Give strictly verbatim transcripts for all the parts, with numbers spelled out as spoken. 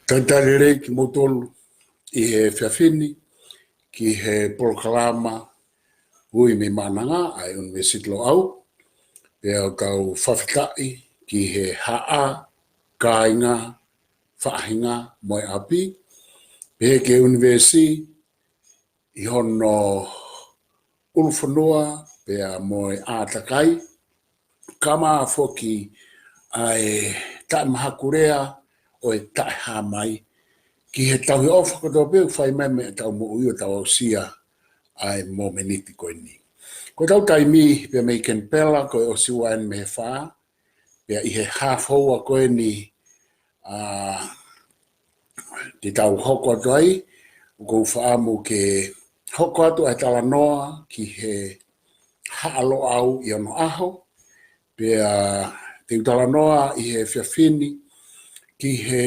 Talitali lelei kimoutolu ʻi he efiafi ni ki he polokalama Ui mei Maʻananga ʻa e ʻUnivēsiti Loʻau, pea ʻoku tau fakafetaʻi ki he haʻa, kāinga, faʻahinga mo e ʻapi, pehē ki he ʻunivēsiti ʻi hono ʻulufonua pea mo e ʻātakai, kae ʻumaʻā foki ʻa e taʻemahakulea ʻo e taʻehāmai ki he tauhi ʻofa kotoa pē ʻoku fai mai mei heʻetau moʻui ʻo tau aʻusia ʻa e mōmeniti ko eni. Ko ʻetau taimi pea mei Kenipela, ko e ʻosi ua eni mei he fā, pea ʻi he haafe houa ko eni, ʻa, te tau hoko atu ai, ʻoku ou fakaʻamu ke hoko atu ʻa e talanoa ki he Haʻa Loʻau ʻi onoʻaho, pea te u talanoa ʻi he efiafi ni ki he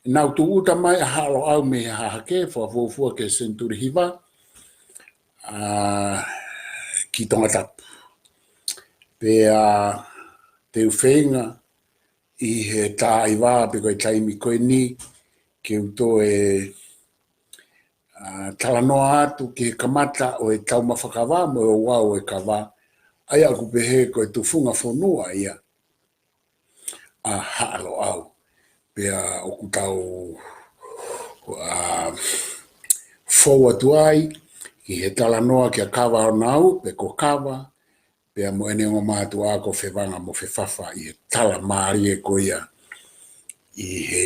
naʻe tūʻuta mai ʻa Haʻa Loʻau mei he hahake, fakafuofua ki he senituli hiva, ʻa, ki Tongatapu. Pea te u feinga ʻi he taimi pe ko e taimi ko eni ke u toe, ʻa, talanoa atu ki he kamata ʻo e taumafa kava mo e ouau ʻo e kava, ʻa ia ʻoku pehē ko e tufunga fonua ia ʻa Haʻa Loʻau. Pea ʻoku tau, ʻa, fou atu ai ki he talanoa kia Kavaʻonau, pe ko Kava, pea mo ʻene ongo mātuʻa ko Fevanga mo Fefafa ʻi he tala mālie ko ia ʻi he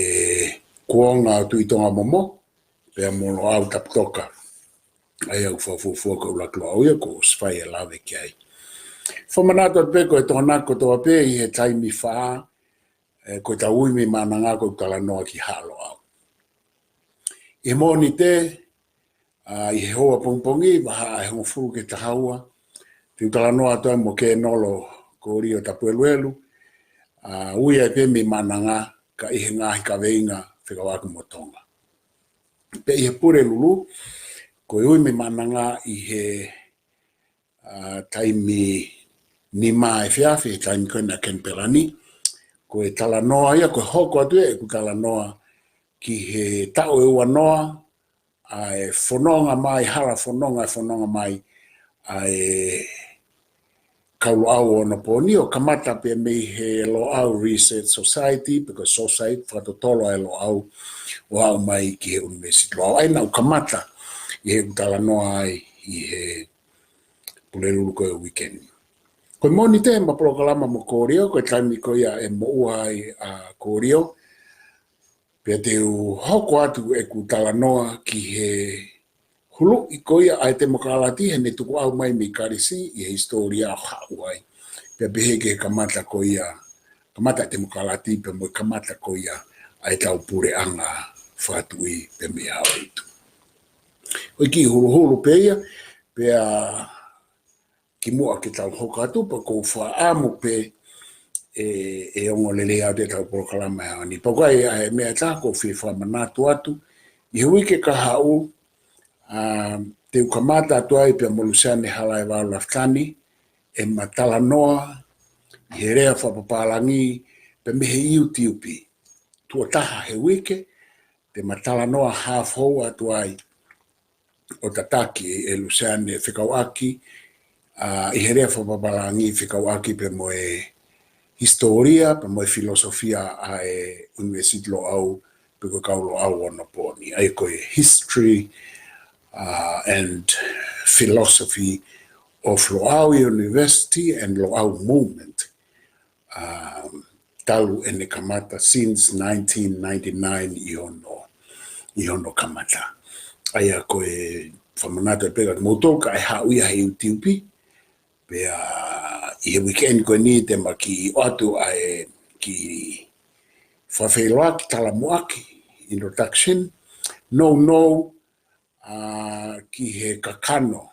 kuonga ʻo Tuʻi Tonga Momo, pea mo Loʻau Taputoka. ʻA ia ʻoku fakafuofua ko e ʻuluaki Loʻau ia kuo ʻosi fai e lave ki ai. Fakamanatu atu pē ko e tokonaki kotoa pē ʻi he taimi fā, ē, ko ʻetau Ui mei Maʻananga ko ʻeku talanoa ki Haʻa Loʻau. ʻI he Mōnite, ʻa, ʻi he houa pongipongi, vahaʻa ʻe hongofulu ki he taha ua, te u talanoa atu ai mo Kēnolo Kolio Tapueluelu, ʻa, ui ai pē mei Maʻananga, ka ʻi he ngaahi kaveinga fekauʻaki mo Tonga. Pea ʻi he Pulelulu, ko e Ui mei Maʻananga ʻi he, ʻa, taimi nima efiafi, he taimi ko ena ʻa Kenipela ni, ko e talanoa ia, ko e hoko atu ʻeku talanoa ki he taʻu ʻe uanoa, ʻa e fononga mai, hala fononga, fononga mai ʻa e kau Loʻau ʻo onopooni, ʻo kamata pē mei he Loʻau Research Society, pe ko e society fakatotolo ʻa e Loʻau, ʻo aʻu mai ki he ʻUnivēsiti Loʻau. ʻA ia naʻa ku kamata ʻi heʻeku talanoa ai ʻi he Pulelulu ko e uike ni. Ko e Mōnite ma polokalama mo Kolio, ko e taimi ko ia ʻe moʻua ai ʻa Kolio, pea te u hoko atu ʻeku talanoa ki he huluʻi ko ia ʻa e temokalati, heʻene tukuʻau mai mei Kalisi ʻi he hisitōlia ʻo Haʻu ai. Pea pehē ki he kamata ko ia, kamata e temokalati, pea mo e kamata ko ia ʻa ʻetau puleʻanga fakatuʻi pea mei he ʻAhoʻeitu. Ko e kiʻi huluhulu pē ia, pea kimuʻa ke tau hoko atu, pea ʻoku ou fakaʻamu pē ʻe, ʻe ongo lelei atu ʻetau polokalama he ʻaho ni. Pea ko e, ʻa e meʻa ʻe taha ʻoku ou fie fakamanatu atu, ʻi he uike kahaʻu, ʻa, te u kamata atu ai pea mo Luseane Halaevalu Lafitani, ʻema talanoa ʻi he lea fakapapālangi pea mei he YouTube. Tuʻo taha he uike, te ma talanoa haafe houa atu ai ʻo tataki ʻe Luseane fekauʻaki, ʻa, ʻi he lea fakapapālangi fekauʻaki pea mo e hisitōlia, pea mo e filosofia ʻa e ʻUnivēsiti Loʻau, pe ko e kau Loʻau ʻo onopooni. ʻA ia ko e history, ʻa, and philosophy of Loʻau University and Loʻau movement. ʻA, talu ʻene kamata since nineteen ninety-nine ʻi hono, ʻi hono kamata. ʻA ia ko e fakamanatu pē kia moutolu ka ʻe haʻu ia he YouTube, pea ʻi he uike ni ko eni te ma kiʻi ʻoatu ʻa e kiʻi fakafeʻiloaki, talamuʻaki, introduction, nounou, ʻa, ki he kakano,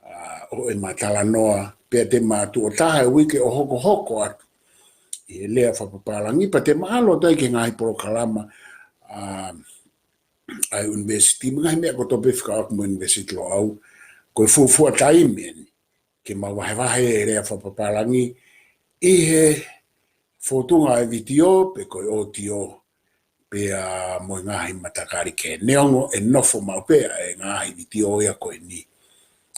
ʻa, ʻo ʻema talanoa, pea te ma tuʻo taha he uike ʻo hokohoko atu ʻi he lea fakapapālangi, pea te ma ʻalu atu ai ki he ngaahi polokalama, ʻa, ʻa e ʻunivēsiti, mo e ngaahi meʻa kotoa pē fekauʻaki mo e ʻUnivēsiti Loʻau, ko e fuofua taimi eni ke ma vahevahe e lea fakapapālangi ʻi he fōtunga e vitiō pe ko e ʻōtiō, pea mo e ngaahi matakali kehe. Neongo ʻe nofo maʻu pē ʻa e ngaahi vitiō ia ko eni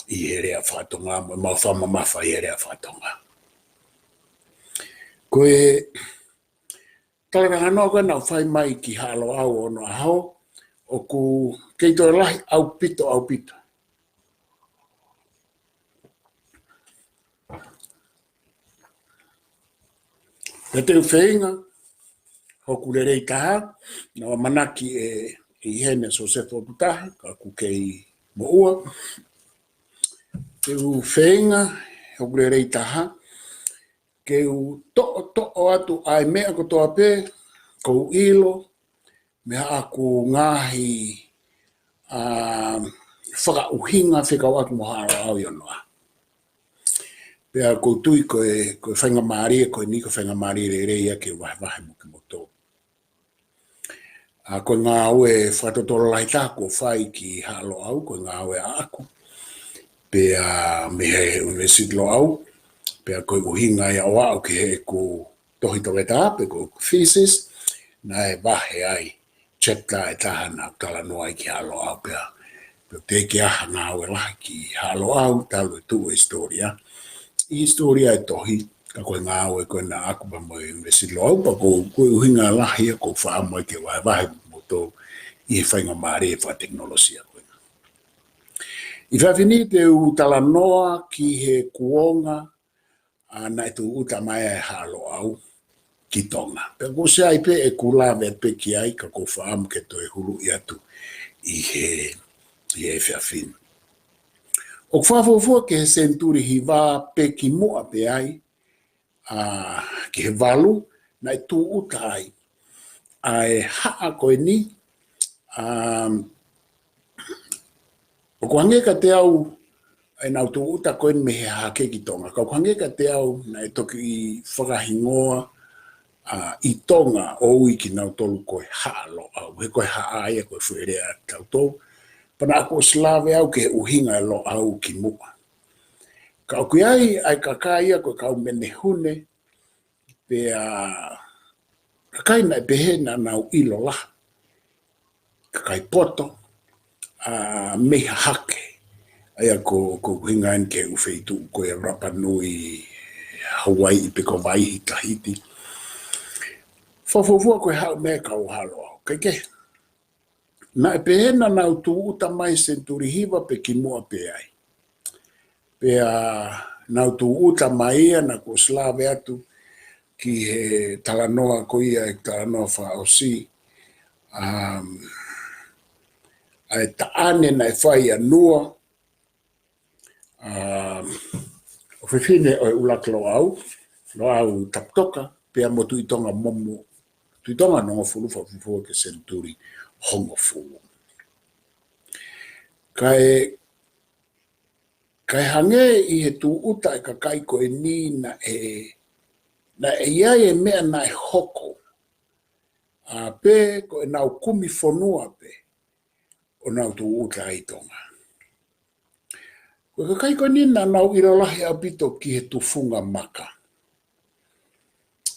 ʻi he lea faka-Tonga, mo ʻemau fakamamafa ʻi he lea faka-Tonga. Ko e talatalanoa ko ē naʻe fai mai ki Haʻa Loʻau ʻo onoʻaho, ʻoku kei toe lahi ʻaupito, ʻaupito. Pea te u feinga, hoku lelei taha, naʻe ʻamanaki ʻe, ʻe ʻi heni ʻa Sosefo Tutahi, ka ʻoku kei moʻua. Te u feinga, hoku lelei taha, ke u toʻotoʻo atu ʻa e meʻa kotoa pē, ʻoku ou ʻilo, mei haʻaku ngaahi, ʻa, fakaʻuhinga fekauʻaki mo Haʻa Loʻau ʻi onoʻaho. Pea ʻoku ou tui ko e, ko e faingamālie ko eni, ko e faingamālie lelei ia ke vahevahe mo kimoutolu. ʻA, ko e ngāue fakatotolo lahi taha kuo fai ki Haʻa Loʻau, ko e ngāue ʻaʻaku. Pea mei he University Loʻau, pea ko e ʻuhinga ia ʻo aʻu ki heʻeku tohi toketā pe ko e thesis, naʻe vahe ai chapter ʻe taha naʻe talanoa ai ki Haʻa Loʻau pea. Pea teʻeki ai ha ngāue lahi ki Haʻa Loʻau talu e tuʻu e hisitōlia. ʻI he hisitōlia e tohi, ka ko e ngāue ko ena ʻaʻaku pea mo e University Loʻau pea ko, ko e ʻuhinga lahi ia ʻoku ou fakaʻamu ai ke vahevahe mo kimoutolu ʻi he faingamālie fakatekinolosia ko ena. ʻI he efiafi ni te u talanoa ki he kuonga ʻa, naʻe tūʻuta mai ai Haʻa Loʻau ki Tonga. Pea ʻoku ʻosi ʻi ai pē ʻeku lave pē ki ai ka ʻoku ou fakaʻamu ke toe huluʻi atu ʻi he, ʻi he efiafi ni. ʻOku fakafuofua ki he senituli hiva pe kimuʻa pē ai, ʻa, ki he valu, naʻe tūʻuta ai ʻa e haʻa ko eni, ʻa, ʻoku hangē kiate au, ʻa ʻenau tūʻuta ko eni mei he Hahake ki Tonga. Ka ʻoku hangē kiate au, naʻe toki fakahingoa, ʻa, ʻi Tonga ʻo ui kinautolu ko e Haʻa Loʻau. He ko e haʻa ia ko e foʻi lea ʻatautolu. Pea naʻá ku ʻosi lave au ki he ʻuhinga e Loʻau kimuʻa. Ka ʻoku ʻi ai ʻa e kakai ia ko e kau menehune, pea kakai naʻe pehē naʻa nau ʻilo lahi. Kakai poto, ʻa, mei Hahake. ʻA ia ko, ko e ʻuhinga eni ki he ʻū feituʻu ko ia Rapa Nui, Hauaiʻi pe ko Vaihi, Tahiti. Fakafuofua ko e haʻu mei ai e kau Haʻa Loʻau. Kae kehe, naʻe pehē naʻa nau tūʻuta mai senituli hiva pe kimuʻa pē ai. Pea nau tūʻuta mai ia naʻá ku ʻosi lave atu ki he talanoa ko ia, e talanoa fakaʻosi, um, ʻa e taʻane naʻe fai ʻa Nua, um, ʻofefine ʻo e ʻUluaki Loʻau, Loʻau Taputoka, pea mo Tuʻi Tonga Momo, Tuʻi Tonga Hongofulu, fakafuofua ki he senituli hongofulu. Kae, kae hangē ʻi he tūʻuta e kakai ko eni naʻe, naʻe ʻi ai e meʻa naʻe hoko, ʻa, pe ko ʻenau kumi fonua pē ʻo nau tūʻuta ai ʻi Tonga. Ko e kakai ko eni naʻa nau ʻilo lahi ʻaupito ki he tufunga maka.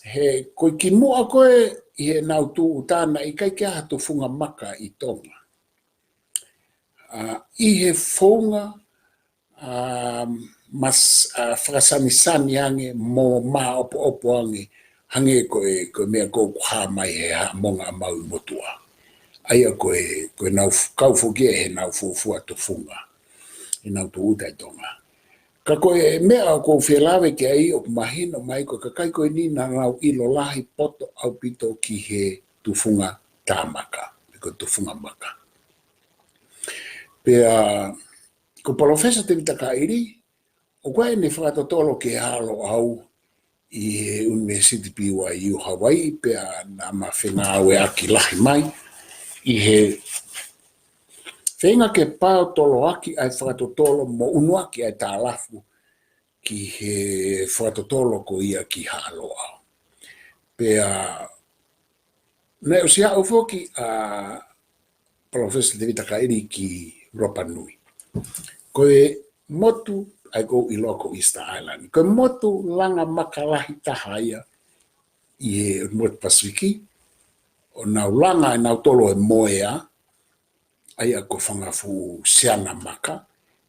He ko e kimuʻa ko ē ʻi heʻenau tūʻuta naʻe ʻikai ke ʻi ai ha tufunga maka ʻi Tonga. ʻA, ʻi he founga, ʻa, mas-, ʻa, fakasanisani ange mo maʻopoʻopo ange, hangē ko e, ko e meʻa ko ē ʻoku hā mai he Haʻamonga ʻa Maui Motuʻa. ʻA ia ko e, ko ʻenau f-, kau foki ʻe heʻenau fuofua tufunga ʻenau tūʻuta ʻi Tonga. Ka ko e meʻa ʻoku ou fie lave ki ai ʻoku mahino mai ko e kakai ko eni naʻa nau ʻilo lahi poto ʻaupito ki he tufunga tā maka, pe ko e tufunga maka. Pea ko Palōfesa Tēvita Kaʻili, ʻoku ʻi ai ʻene fakatotolo ki he Haʻa Loʻau ʻi he University B Y U Hawaii, pea naʻá ma fengāueʻaki lahi mai ʻi he feinga ke paotoloaki ʻa e fakatotolo mo ʻunuaki ʻa e tālafu ki he fakatotolo ko ia ki Haʻa Loʻau. Pea naʻe ʻosi aʻu foki ʻa Palōfesa Tēvita Kaʻili ki Rapa Nui. Ko e motu, ʻa ia ʻoku ʻiloa ko Easter Island. Ko e motu langa maka lahi taha ia ʻi he North Pasifiki, ʻo nau langa ʻe nautolu e moea, ʻa ia ko e fanga fuʻu siana maka,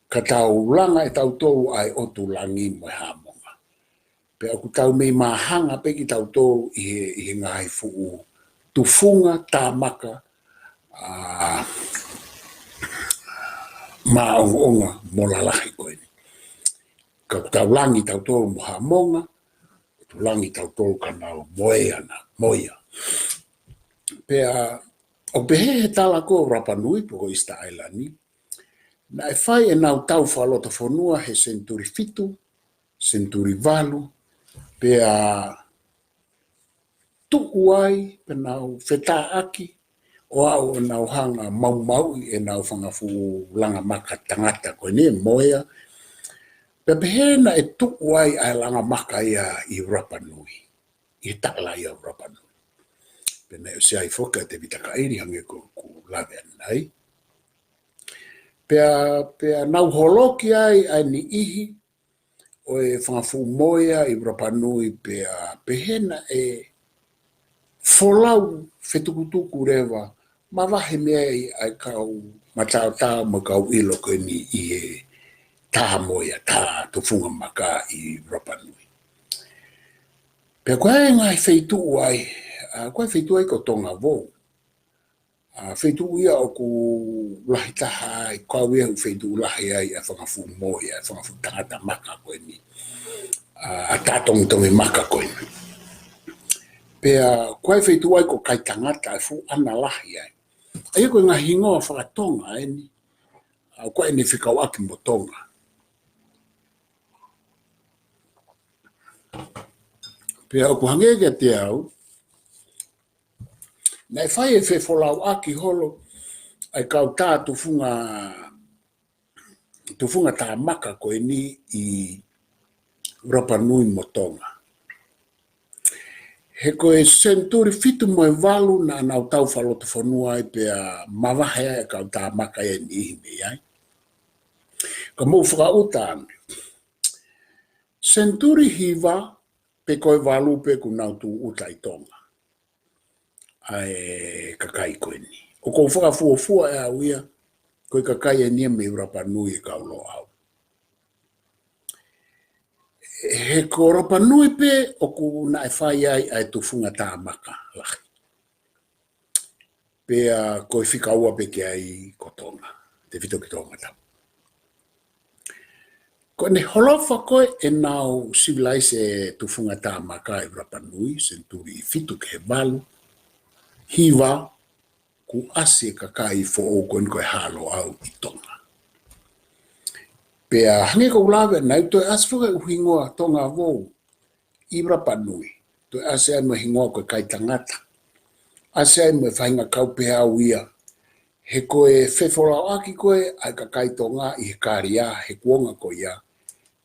ka tau langa ʻe tautolu ʻa e ʻotu langi mo e haʻamonga. Pea ʻoku tau mei māhanga pē kitautolu ʻi he, ʻi he ngaahi fuʻu tufunga tāmaka, ʻa, māʻongoʻonga mo lalahi ko eni. Ka ʻoku tau langi tautolu mo haʻamonga, ʻoku tau langi tautolu ka nau moea na, moea. Pea, ʻoku pehē he tala ko Rapa Nui pe ko Easter Island, naʻe fai ʻenau tau fakalotofonua he senituli fitu, senituli valu, pea tuʻu ai, pea nau fetāʻaki, ʻo aʻu ʻo nau hanga maumauʻi ʻenau fanga fuʻu langa maka tangata ko eni moea. Pea pehē naʻe tuʻu ai ʻa e langa maka ia ʻi Rapa Nui, ʻi he tala ia ʻo Rapa Nui. Pea naʻe ʻosi ʻi ai foki ʻa Tevita Kaʻili hangē ko ʻeku lave ʻanenai. Pea, pea nau holoki ai ʻa e niʻihi ʻo e fanga fuʻu moea ʻi Rapa Nui pea pehē naʻe folau fetukutuku leva, mavahe mei ai ʻa e kau mataotao mo e kau ʻilo ko eni ʻi he tā moea, tā tufunga maka ʻi Rapa Nui. Pea ko e ngaahi feituʻu ai, ʻa, ko e feituʻu ai ko Tongavou. ʻA, feituʻu ia ʻoku lahi taha ai, kau ia ʻoku feituʻu lahi ai ʻa e fanga fuʻu moea, ʻa e fanga fuʻu tangata maka ko eni. ʻA, ʻa e tā tongitongi maka ko eni. Pea ko e feituʻu ai ko Kaitangata ʻa e fuʻu ʻana lahi ai. ʻA ia ko e ngaahi hingoa fakatonga eni. ʻA, ko eni fekauʻaki mo Tonga. Pea ʻoku hangē kiate au, naʻe fai e fefolauʻaki holo ʻa e kau tā tufunga, tufunga tāmaka ko eni ʻi Rapa Nui mo Tonga. He ko e senituli fitu mo e valu naʻa nau tau fakalotofonua ai pea mavahe ai e kau tāmaka ia ʻe niʻihi mei ai. Ka mou fakaʻuta ange. Senituli hiva pe ko e valu pē kuo nau tūʻuta ʻi Tonga ʻa e kakai ko eni. ʻOku ou fakafuofua ʻe au ia, ko e kakai eni ia mei Rapa Nui ʻa e kau Loʻau. He ko Rapa Nui pē ʻoku naʻe fai ai ʻa e tufunga tāmaka lahi. Pea ko e fika ua pē ki ai ko Tonga, tefito ki Tongatapu. Ko ʻene holofa ko ē ʻenau sivilaise tufunga tāmaka ʻi Rapa Nui, senituli fitu ki he valu, hiva, kuo ʻasi e kakai foʻou ko eni ko e Haʻa Loʻau ʻi Tonga. Pea hangē ko ʻeku lave ʻanenai, toe ʻasi foki e ʻū hingoa Tongavou ʻi Rapa Nui. Toe ʻasi ai mo e hingoa ko e Kaitangata. ʻAsi ai mo e faʻahinga kaupeau ia. He ko e fefolauʻaki ko ē ʻa e kakai Tonga ʻi he kalia he kuonga ko ia,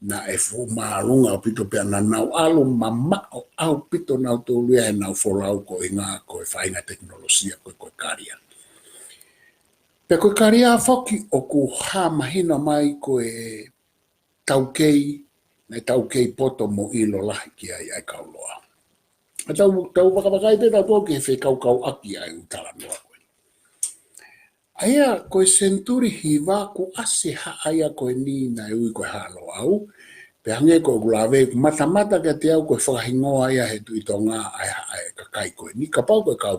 naʻe fuʻu māʻolunga ʻaupito pea naʻa nau ʻalu mamaʻo ʻaupito nautolu ia heʻenau folau koeʻuhinga ko e faʻahinga tekinolosia ko ē ko e kalia. Pea ko e kalia foki ʻoku hā mahino mai ko e taukei, naʻe taukei poto mo ʻilo lahi ki ai ʻa e kau Loʻau. ʻA tau, tau vakavakai pē tautolu ki he fekaukauʻaki ʻa e ʻū talanoa ko ē. ʻA ia, ko e senituli hiva kuo ʻasi e haʻa ia ko eni naʻe ui ko e Haʻa Loʻau, pea hangē ko ʻeku lave, kuo matamata kiate au ko e fakahingoa ia he Tuʻi Tonga ʻa e haʻa ʻa e kakai ko eni, kapau ko e kau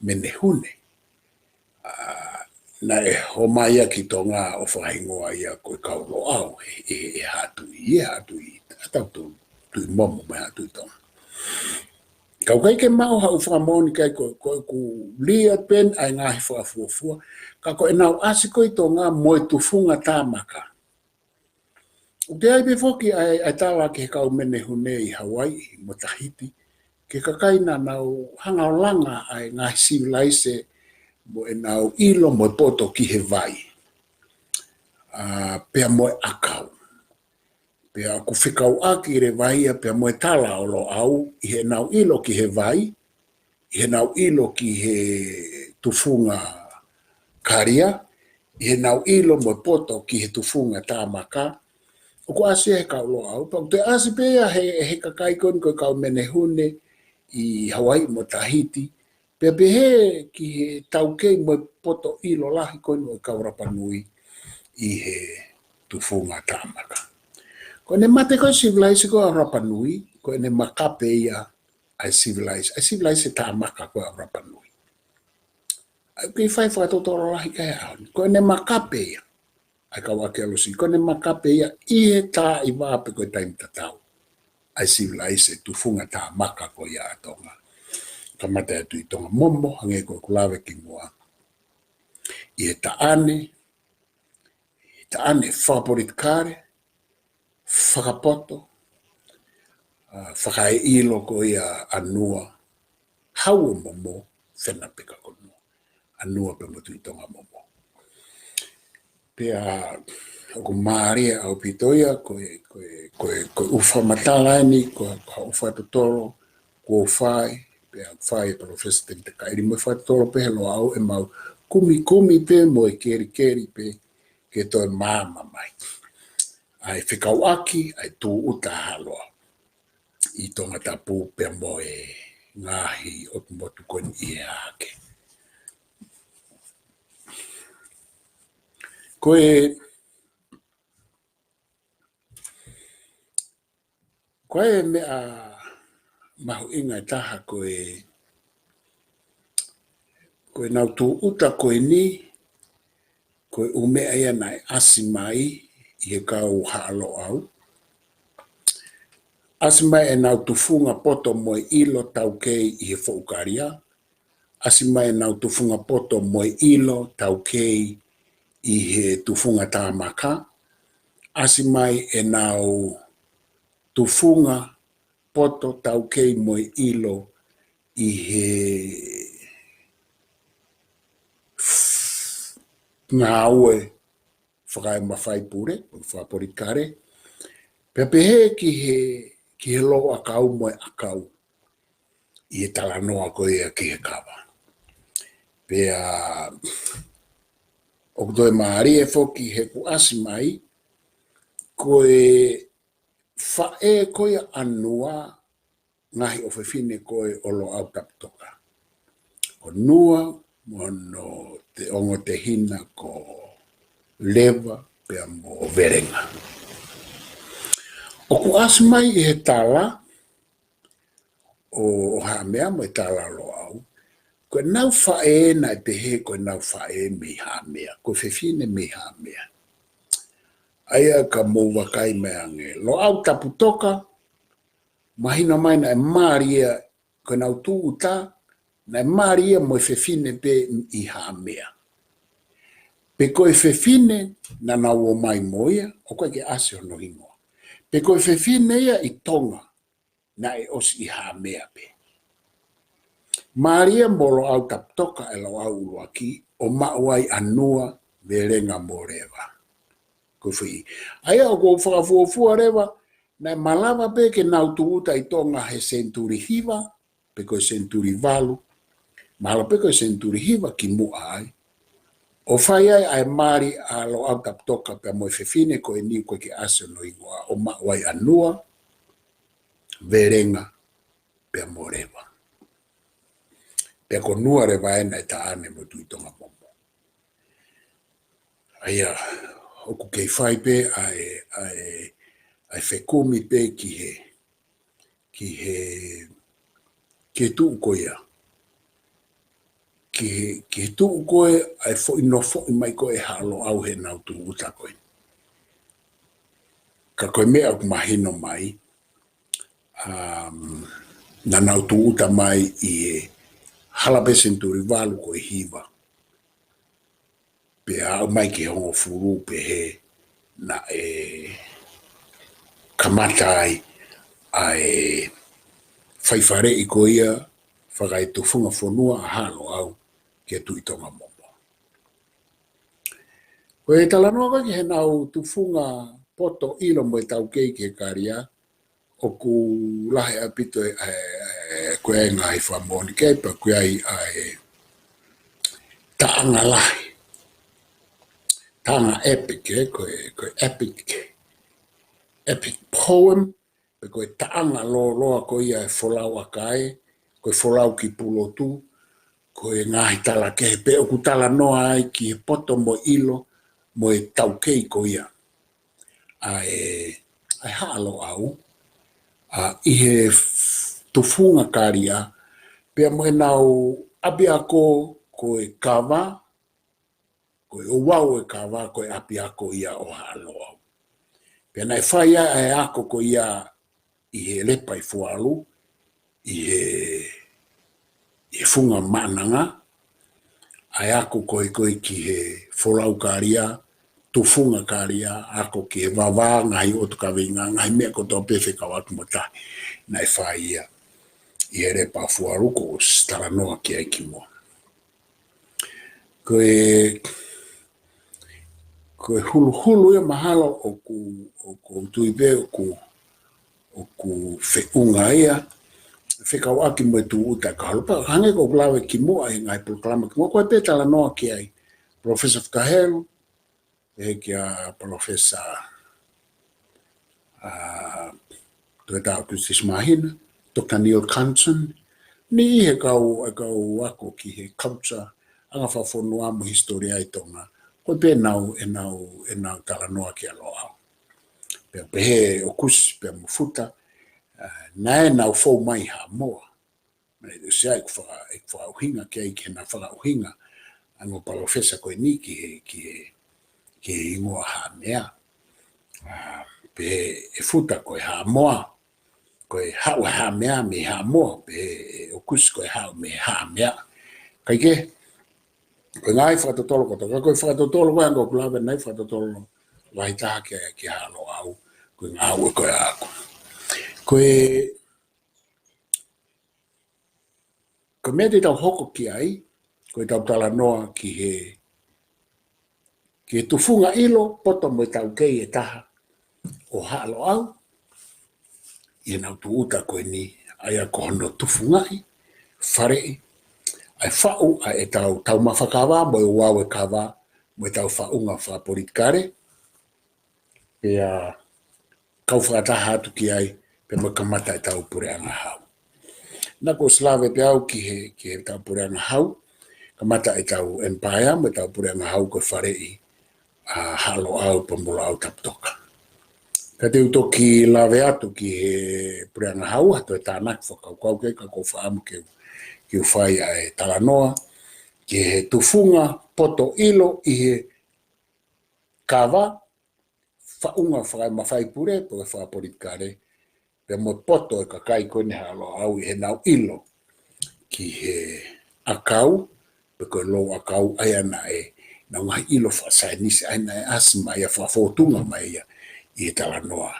Menehune. ʻA, naʻe ō mai ia ki Tonga ʻo fakahingoa ia ko e kau Loʻau, he, he, he Haʻa Tuʻi, he Haʻa Tuʻi, ʻa tautolu, Tuʻi Momo mo e Haʻa Tuʻi Tonga. Ka ʻoku ʻikai ke maʻu haʻaku fakamoʻoni ki ai ko, ko ʻeku lea pē ʻa e ngaahi fakafuofua, ka ko ʻenau ʻasi ko ē ʻi Tonga mo e tufunga tāmaka. ʻOku ʻi ai pē foki ʻa e, ʻa e tala ki he kau Menehune ʻi Hawaiʻi mo Tahiti, ki he kakai naʻa nau hanga ʻo langa ʻa e ngaahi sivilaise mo ʻenau ʻilo mo e poto ki he vai. ʻA, pea mo e ʻakau. Pea ʻoku fekauʻaki leva ia pea mo e tala ʻo Loʻau ʻi heʻenau ʻilo ki he vai, ʻi heʻenau ʻilo ki he tufunga kalia, ʻi heʻenau ʻilo mo e poto ki he tufunga tāmaka, ʻoku ʻasi ia he kau Loʻau, pea ʻoku toe ʻasi pē ia he, he kakai ko eni ko e kau Menehune, ʻi Hawaiʻi mo Tahiti, pea pehē ki he taukei mo e poto ʻilo lahi ko eni ʻo e kau Rapa Nui ʻi he tufunga tāmaka. Ko ʻene mate ko e sivilaise ko ē ʻa Rapa Nui, ko ʻene makape ia ʻa e sivilaise, ʻa e sivilaise tāmaka ko ē ʻa Rapa Nui. ʻA ia ʻoku kei fai fakatotolo lahi ki he ʻaho ni. Ko ʻene makape ia, ʻa e kau ʻākeolosi, ko ʻene makape ia ʻi he taimi pe ko e taimi tatau ʻa e sivilaise tufunga tāmaka ko ia ʻa Tonga. Kamata atu ʻi Tonga momo, hangē ko ʻeku lave kimuʻa. ʻI he taʻane, ʻi he taʻane fakapolitikale, fakapoto, ʻa, fakaeʻilo ko ia ʻa Nua, Hau ʻo Momo, Fena pea ko Nua. ʻA Nua pea mo Tuʻi Tonga momo. Pea ʻoku mālie ʻaupito ia, ko e, ko e, ko e, ko e ʻū fakamatala eni, ko e, ko e ʻū fakatotolo kuo fai, pea fai ʻe Palōfesa Tevita Kaʻili mo e fakatotolo pē he Loʻau ʻemau kumikumi pē mo e kelikeli pē ke toe maama mai ʻa e fekauʻaki ʻa e tūʻuta Haʻa Loʻau ʻi Tongatapu pea mo e ngaahi ʻotu motu ko eni ʻi he ʻaho ni. Ko e, ko e meʻa mahuʻinga ʻe taha ko e, ko ʻenau tūʻuta ko eni, ko e ʻū meʻa ia naʻe ʻasi mai ʻi he kau Haʻa Loʻau. ʻAsi mai ʻenau tufunga poto mo e ʻilo taukei ʻi he foʻu kalia. ʻAsi mai ʻenau tufunga poto mo e ʻilo taukei ʻi he tufunga tāmaka. ʻAsi mai ʻenau tufunga poto taukei mo e ʻilo ʻi he ngāue fakaemafai pule, fakapolitikale. Pea pehē ki he, ki he lōʻakau mo e ʻakau ʻi he talanoa ko ia ki he kava. Pea ʻoku toe mālie foki he kuo ʻasi mai, ko e faʻē ko ia ʻa Nua, ngaahi ʻofefine ko ē ʻo Loʻau Taputoka. Ko Nua mo hono te ongo tehina ko Leva pea mo Velenga. ʻOku ʻasi mai ʻi he tala ʻo, ʻo Haʻamea mo e tala Loʻau, ko ʻenau faʻē naʻe pehē ko ʻenau faʻē mei Haʻamea, ko e fefine mei Haʻamea. ʻA ia ka mou vakai mai ange, Loʻau Taputoka, mahino mai naʻe mālie ia, ko ʻenau tūʻuta, naʻe mālie ia mo e fefine pē ʻi Haʻamea. Pe ko e fefine naʻa nau ō mai mo ia, ʻoku ʻikai ke ʻasi hono hingoa. Pe ko e fefine ia ʻi Tonga, naʻe ʻosi ʻi Haʻamea pē. Mālie ia mo Loʻau Taputoka ʻa e Loʻau ʻuluaki, ʻo maʻu ai ʻa Nua, Velenga mo Leva. Ko e foʻi. ʻA ia ʻoku ou fakafuofua leva, naʻe malava pē ke nau tūʻuta ʻi Tonga he senituli hiva, pe ko e senituli valu. Mahalo pē ko e senituli hiva kimuʻa ai. ʻO fai ai ʻa e mali ʻa Loʻau Taputoka pea mo e fefine ko eni ʻoku ʻikai ke ʻasi hono hingoa, ʻo maʻu ai ʻa Nua, Velenga, pea mo Leva. Pea ko Nua leva ē naʻe taʻane mo Tuʻi Tonga momo. ʻA ia, ʻoku kei fai pē ʻa e, ʻa e, ʻa e fekumi pē ki he, ki he, ki he tuʻu ko ia. Ki he, ki he tuʻu ko ē ʻa e foʻi nofoʻi mai ko ē Haʻa Loʻau heʻenau tūʻuta ko ē. Ka ko e meʻa ʻoku mahino mai, um, naʻa nau tūʻuta mai ʻi he hala pē senituli valu ko e hiva. Pea aʻu mai ki he hongofulu pehē naʻe kamata ai ʻa e faifaleʻi ko ia fakaetufunga fonua ʻa Haʻa Loʻau kia Tuʻi Tonga momo. Ko e talanoa ko ē ki heʻenau tufunga poto ʻilo mo e taukei ki he kalia, ʻoku lahi ʻaupito e, e, e, ko e ngaahi fakamoʻoni ki ai pea ko e ʻai ʻa e taʻanga lahi. Taʻanga epic, ē, ko e, ko e epic, epic poem, pe ko e taʻanga lōloa ko ia ʻa e folau ʻa Kae, ko e folau ki Pulotu, ko e ngaahi tala kehe pē ʻoku talanoa ai ki he poto mo e ʻilo, mo e taukei ko ia ʻa e, ʻa e Haʻa Loʻau, ʻa, ʻi he f-, tufunga Kalia, pea mo ʻenau ʻapiako ko e Kava, ko e ouau e Kava, ko e ʻapiako ia ʻo Haʻa Loʻau. Pea naʻe fai ai ʻa e ako ko ia ʻi he Lepa ʻi Fualu, ʻi he, ʻi he Funga Maʻananga, ʻa e ako ko ē ko ē ki he folau Kalia, tufunga Kalia, ako ki he vavā, ngaahi ʻotu kaveinga, ngaahi meʻa kotoa pē fekauʻaki mo e tahi, naʻe fai ia ʻi he Lepa Fualu, kuo ʻosi talanoa ki ai kimuʻa. Ko e, ko e huluhulu ia mahalo ʻoku, ʻoku ou tui pē ʻoku, ʻoku feʻunga ia, fekauʻaki mo e tūʻuta ka holo. Pea hangē ko ʻeku lave kimuʻa ʻi he ngaahi polokalama kimuʻa, ko e pē talanoa ki ai Professor Fakahelu, ʻe kia Professor, ʻa, Tuʻetā ʻOtusi Māhina, Doctor Neil Cunson, ni ʻi he kau, ʻa e kau ako ki he culture, anga fakafonua mo e hisitōlia ʻi Tonga, ko e pē ʻenau, ʻenau, ʻenau talanoa kia Loʻau. Pea pehē ʻOkusi, pea mo Futa, ʻa, naʻa nau fou mai Haʻamoa. Mei ʻusia ʻeku faka-, ʻeku fakaʻuhinga ki ai ki heʻena fakaʻuhinga ʻa e ongo palōfesa ko eni ki he, ki he, ki he hingoa Haʻamea. ʻA, pehē ʻe Futa ko e Haʻamoa, ko e haʻu ʻa Haʻamea mei Haʻamoa, pehē ʻe ʻOkusi ko e haʻu mei Haʻamea. Kae kehe, ko e ngaahi fakatotolo kotoa, ka ko e fakatotolo ko ē ʻa ʻeku lave ʻanenai fakatotolo lahi taha ki, ki Haʻa Loʻau, ko e ngāue ko ē ʻaʻaku. Ko e Ko e meʻa te tau hoko ki ai, ko ʻetau talanoa ki he, ki he tufunga ʻilo, poto mo e taukei ʻe taha ʻo Haʻa Loʻau, ʻi heʻenau tūʻuta ko eni, ʻa ia ko hono tufungaʻi, faleʻi, ʻa e faʻu ʻa ʻetau taumafa kava, mo e ouau e kava, mo ʻetau faʻunga fakapolitikale, pea kau fakataha atu ki ai, pea mo e kamata ʻetau puleʻanga hau. Naʻa ku ʻosi lave pē au ki he, ki heʻetau puleʻanga hau, kamata ʻetau empire, mo ʻetau puleʻanga hau ko e faleʻi ʻa Haʻa Loʻau pea mo Loʻau Taputoka. Ka te u toki lave atu ki he puleʻanga hau, ha toe tānaki fakakaukau ke ka ko e fakaʻamu ke, ke u fai ʻa e talanoa, ki he tufunga poto ʻilo ʻi he kava, faʻunga fakaemafai pule, pe ko e fakapolitikale, pea mo e poto e kakai ko eni Haʻa Loʻau ʻi heʻenau ʻilo ki he ʻakau, pe ko e lou ʻakau, ʻa ia naʻe, ʻenau ngaahi ʻilo fakasaienisi, ʻa ia naʻe ʻasi mai ia, fakafōtunga mai ia ʻi he talanoa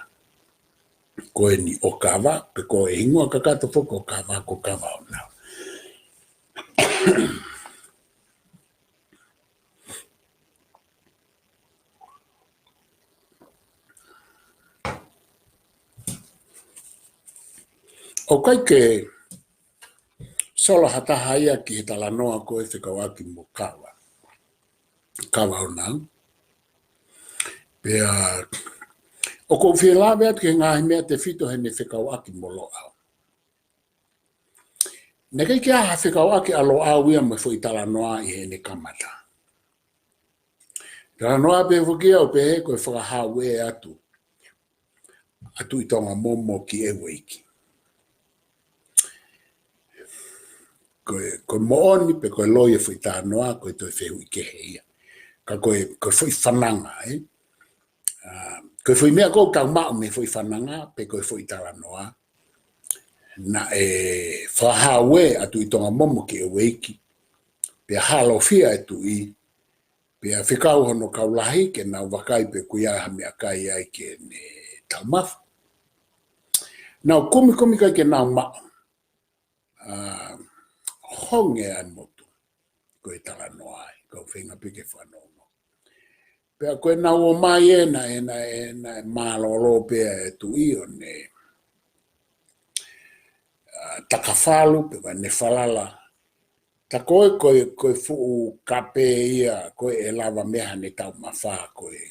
ko eni ʻo Kava, pe ko e hingoa kakato foki ʻo Kava, ko Kava ʻo Nau. ʻOku ʻikai ke sola ha taha ia ki he talanoa ko ē fekauʻaki mo Kava. Kava ʻo Nau. Pea, ʻoku ou fie lave atu ki he ngaahi meʻa tefito heʻene fekauʻaki mo Loʻau. Naʻe ʻikai ke ʻi ai ha fekauʻaki ʻa Loʻau ia mo e foʻi talanoa ʻi heʻene kamata. Talanoa pē foki ia ʻo pehē ko e fakahau ē atu ʻa Tuʻi Tonga Momo ki ʻEueiki. Ko e, ko e moʻoni pe ko e loi e foʻi talanoa, ko e toe fehuʻi kehe ia. Ka ko e, ko e foʻi fananga, ē? ʻA, ko e foʻi meʻa ʻoku tau maʻu mei he foʻi fananga, pe ko e foʻi talanoa. Naʻe fakahau ē ʻa Tuʻi Tonga Momo ki ʻEueiki. Pea halofia e tuʻi, pea fekau hono kau lahi ke nau vakai pe ʻoku ʻi ai ha meʻakai ai ke ne taumafa. Nau kumikumi kai ke nau maʻu, ʻa, honge ʻa e motu. Ko e talanoa ai, kau feinga pē ke fanongo. Pea ko ʻenau ō mai ē, naʻe, naʻe, naʻe mālōlō pē ʻa e tuʻi ʻo ne, ʻa, takafalu, pe ko ʻene falala. Ta ko e, ko e, ko e fuʻu kape ia, ko e ʻe lava mei ai haʻane taumafa, ko e,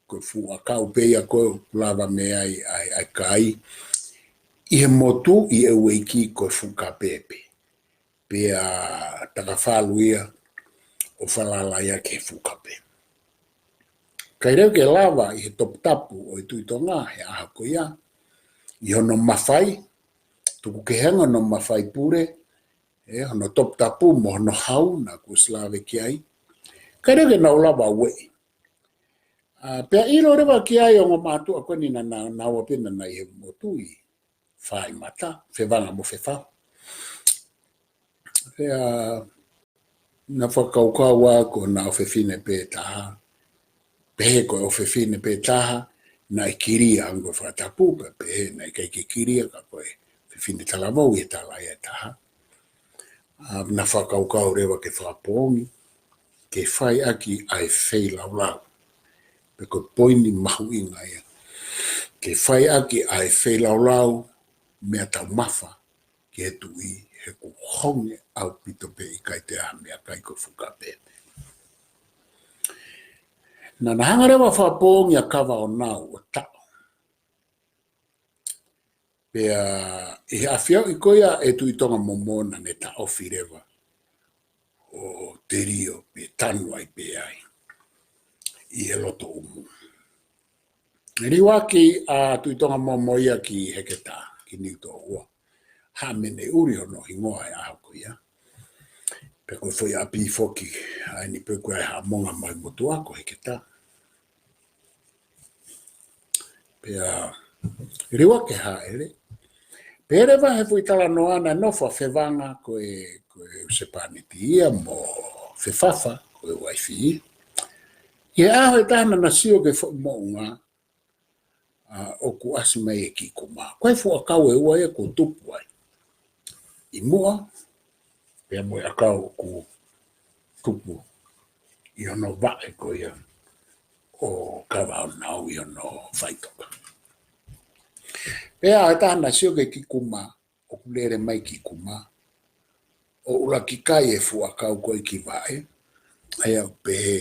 ko e fuʻu ʻakau pē ia, ko e ʻoku lava mei ai, ʻa e, ʻa e kai. ʻi he motu ʻi he ueiki ko e fuʻu kape pē. Pea takafalu ia ʻo falala ia ki he fuʻu kape. Kae leva ke lava ʻi he toputapu ʻo e Tuʻi Tonga he ʻaho ko ia, ʻi hono mafai, tuku kehe ange hono mafai pule, ʻe hono toputapu mo hono hau naʻa ku ʻosi lave ki ai. Kae leva ke nau lava ueʻi. ʻA, pea ʻilo leva ki ai ʻa e ongo mātuʻa ko eni naʻa, naʻa, naʻa ō pē naʻa nau ʻi he motu ʻi Faimata, Fevanga mo Fefafa. Pea naʻa fakakaukau ʻa ko ʻena ʻofefine pē taha, pehē ko e ʻofefine pē taha naʻe kilia, hangē ko e fakatapu, pea pehē naʻe ʻikai ke kilia ka ko e fefine talavou ʻi he tala ia ʻe taha. ʻA, naʻa fakakaukau leva ke fakapoongi, ke fai ʻaki ʻa e feilaulau. Pea ko e poini mahuʻinga ia. Ke fai ʻaki ʻa e feilaulau, meʻa taumafa ki he tuʻi, he ʻoku honge ʻaupito pē, ʻikai toe ʻi ai ha meʻakai, ko e fuʻu kape pē. Naʻa na hanga leva ʻo fakapoongi ʻa Kavaʻonau ʻo taʻo. Pea ʻi he ʻafioʻi ko ia ʻe Tuʻi Tonga Momo naʻa ne taʻofi leva ʻo telio pe tanu ai pē ai ʻi he loto ʻumu. Liuaki ʻa Tuʻi Tonga Momo ia ki Heketā, ki Niutōua. Haʻa Meneʻuli hono hingoa he ʻaho ko ia. Pea ko e foʻi ʻapi foki ʻa eni pē ko e Haʻamonga mai motuʻa ko Heketā. Pea liuaki e hāʻele. Pea leva he foʻi talanoa naʻe nofo ʻa Fevanga ko e, ko e husepāniti ia mo Fefafa ko e uaifi. ʻI he ʻaho ʻe taha naʻa na sio ki he foʻi moʻunga, ʻa, ʻoku ʻasi mai e kiʻi kuma. Ko e fuʻu ʻakau ʻe ua ia ʻoku tupu ai ʻi muʻa, pea mo e ʻakau ʻoku tupu ʻi hono vaʻe ko ia ʻo Kavaʻonau ʻi hono faʻitoka. Pea ʻi he taha naʻa sio ki he kiʻi kuma, ʻoku lele mai e kiʻi kuma, ʻo ʻuluaki kai e fuʻu ʻakau ko ē ki vaʻe, ʻa ia ʻoku pehē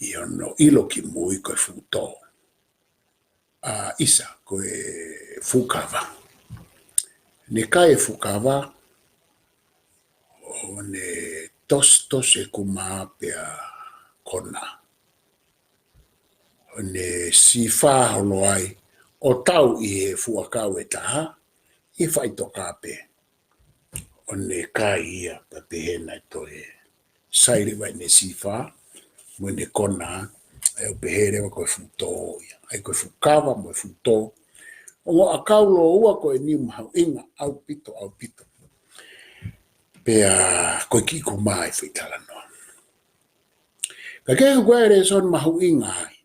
ʻi hono ʻilo ki mui ko e fuʻu tō. ʻA, ʻisa, ko e fuʻu kava. Ne kai e fuʻu kava, ʻo ne tositosi e kuma pea kona. ʻO ne sifā holo ai, ʻo tau ʻi he fuʻu ʻakau ʻe taha, ʻi he faʻitoka pē. ʻO ne kai ia, pea pehē naʻe toe sai leva ʻene sifā, mo ʻene kona, ʻa ia ʻoku pehē leva ko e fuʻu tō ia. ʻA ia ko e fuʻu kava mo e fuʻu tō. Ongo ʻakau lōua ko eni mahuʻinga ʻaupito, ʻaupito. Pea ko e kiʻi kuma e foʻi talanoa. Ka ko e hā e lēsoni mahuʻinga ai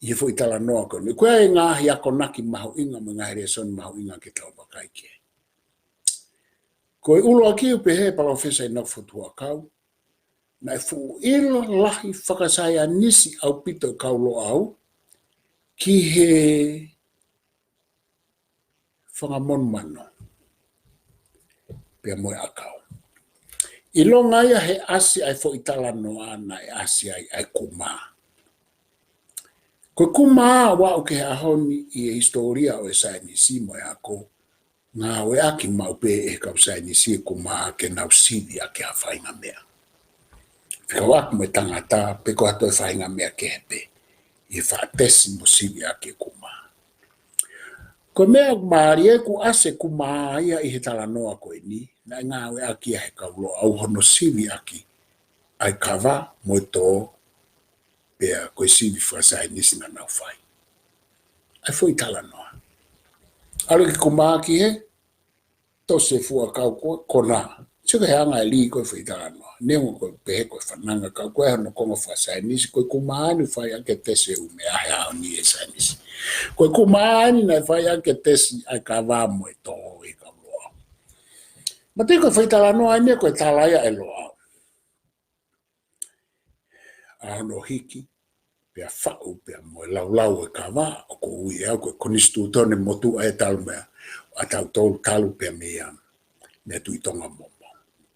ʻi he foʻi talanoa ko eni? Ko e ngaahi akonaki mahuʻinga mo e ngaahi lēsoni mahuʻinga ke tau vakai ki ai. Ko e ʻuluaki ʻoku pehē ʻe Palōfesa ʻInoke Fotu Huʻakau, naʻe fuʻu ʻilo lahi fakasaienisi ʻaupito e kau Loʻau ki he fanga monumanu pea mo e ʻakau. ʻIlonga ia he ʻasi ʻa e foʻi talanoa naʻe ʻasi ai ʻa e kuma. Ko e kuma ʻo aʻu ki he ʻaho ni ʻi he hisitōlia ʻo e saienisi mo e ako, ngāueʻaki maʻu pē ʻe he kau saienisi e kuma ke nau sivi ʻaki ha faʻahinga meʻa. Fekauʻaki mo e tangata pe ko ha toe faʻahinga meʻa kehe pē, ʻi he faʻa tesi mo sivi ʻaki e kuma. Ko e meʻa ʻoku mālie ʻoku ʻasi e kuma ia ʻi he talanoa ko eni, naʻe ngāueʻaki ia ʻe he kau Loʻau hono sivi ʻaki ʻa e kava mo e tō, pea ko e sivi fakasaienisi naʻa nau fai. ʻA e foʻi talanoa. ʻAlu e kiʻi kuma ki hē, tosi e fuʻu ʻakau ko ē, kona. Sio ki he anga e lī ko ē e foʻi talanoa. Neongo ko e pehē ko e fananga, ka ko e hā hono konga fakasaienisi, ko e kuma eni naʻe fai ʻaki e tesi e ʻū meʻa he ʻaho ni ʻe he saienisi. Ko e kuma eni naʻe fai ʻaki e tesi ʻa e kava mo e tō ʻe he kau Loʻau. Mahalo ko e foʻi talanoa eni ko e tala ia ʻe Loʻau. ʻA hono hiki, pea faʻu, pea mo e laulau e kava, ʻoku ui ʻe au ko e konisitūtone motuʻa ʻe talu mei ʻa tautolu talu pea mei a, mei a Tuʻi Tonga Momo.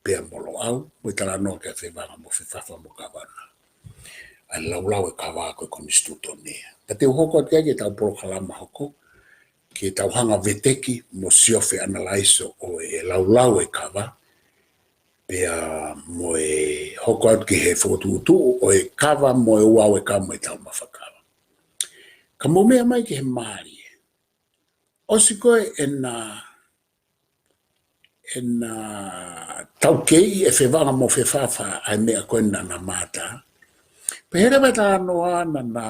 Pea mo Loʻau, mo e talanoa ki a Fevanga mo Fefafa mo Kavaʻonau. ʻA e laulau e kava ko e konisitūtone. Ka te u hoko atu ki ai ki heʻetau polokalama hoko, ke tau hanga veteki mo siofi analaiso ʻo e laulau e kava, pea mo e hoko atu ki he fokotuʻutuʻu ʻo e kava mo e ouau e kava mo e taumafa kava. Ka mou meʻa mai ki he mālie. ʻOsi ko ē ʻena, ʻena taukei e fevanga mo fefafa ʻa e meʻa ko ē naʻa na mātā. Pehē leva e talanoa naʻa na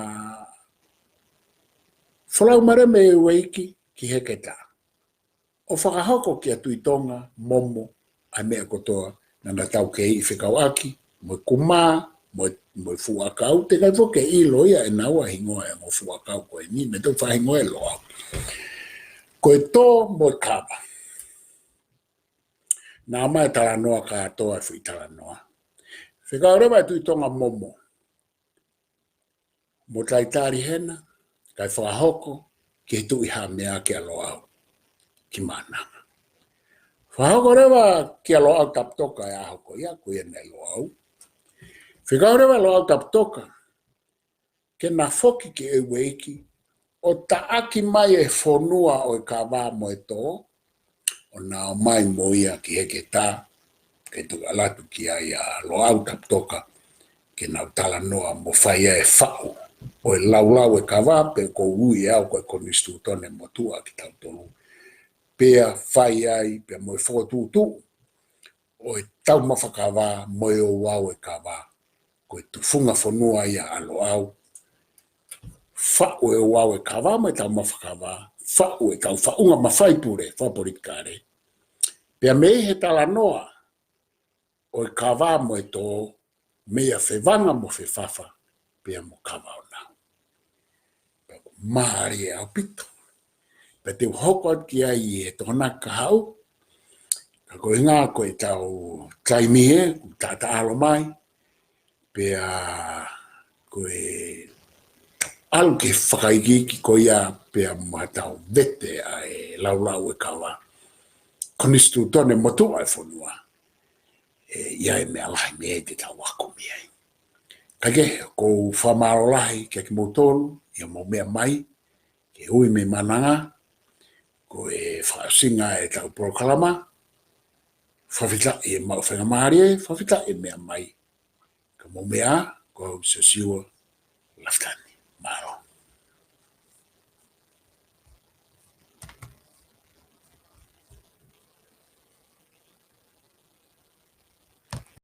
folau mai leva mei Ueiki ki Heketā ʻo fakahoko kia Tuʻi Tonga Momo ʻa e meʻa kotoa naʻa na taukei fekauʻaki mo e kumā, mo e, mo e fuʻu ʻakau, teʻeki ai foki ke ʻilo ia ʻe naua e hingoa e ongo fuʻu ʻakau ko eni, mei he toki faʻahingoa e Loʻau. Ko e tō mo e kava. Naʻe ʻomai e talanoa kātoa e foʻi talanoa. Fekau leva e Tuʻi Tonga Momo mo Taitali Hena, kae fakahoko ki he Tuʻi Haʻamea kia Loʻau ki Maʻananga. Fakahoko leva kia Loʻau Taputoka e ʻaho ko ia, ko ia naʻe Loʻau. Fekau leva Loʻau Taputoka ke na foki ki Ueiki ʻo taʻaki mai e fonua ʻo e kava mo e tō, ʻo na ō mai mo ia ki Heketā, ke tuku ʻalu atu ki ai ʻa Loʻau Taputoka, ke nau talanoa mo fai ai e faʻu ʻo e laulau e kava, pe ko e ui ʻe au ko e konisitūtone motuʻa kitautolu. Pea fai ai, pea mo e fokotuʻutuʻu ʻo e taumafa kava mo e ouau e kava, ko e tufunga fonua ia ʻa Loʻau. Faʻu e ouau e kava mo e taumafa kava, faʻu e kau faʻunga mafai pule fakapolitikale. Pea mei he talanoa ʻo e kava mo e tō, meia fevanga mo fefafa, pea mo Kavaonau. Mālie ʻaupito. Pea te u hoko atu ki ai ʻi he Tokonaki kahaʻu. Ka ko e ʻuhinga ko ʻetau taimi ē, kuo taʻataʻalo mai. Pea ko e ʻalu ke fakaikiiki ko ia pea mo haʻatau vete ʻa e laulau e kava. Konisitūtone motuʻa e fonua. ʻE, ʻi ai e meʻa lahi mei ai te tau ako mei ai. Ka ke, ʻoku ou fakamālō lahi kia kimoutolu, ʻi hoʻomou meʻa mai, ke ui mei Maʻananga, ko e fakaʻosinga ʻetau polokalama, fakafetaʻi e maʻu faingamālie, fakafetaʻi e meʻa mai. Ka mou meʻa ā, ko au Siosiua Lafitani. Mālō.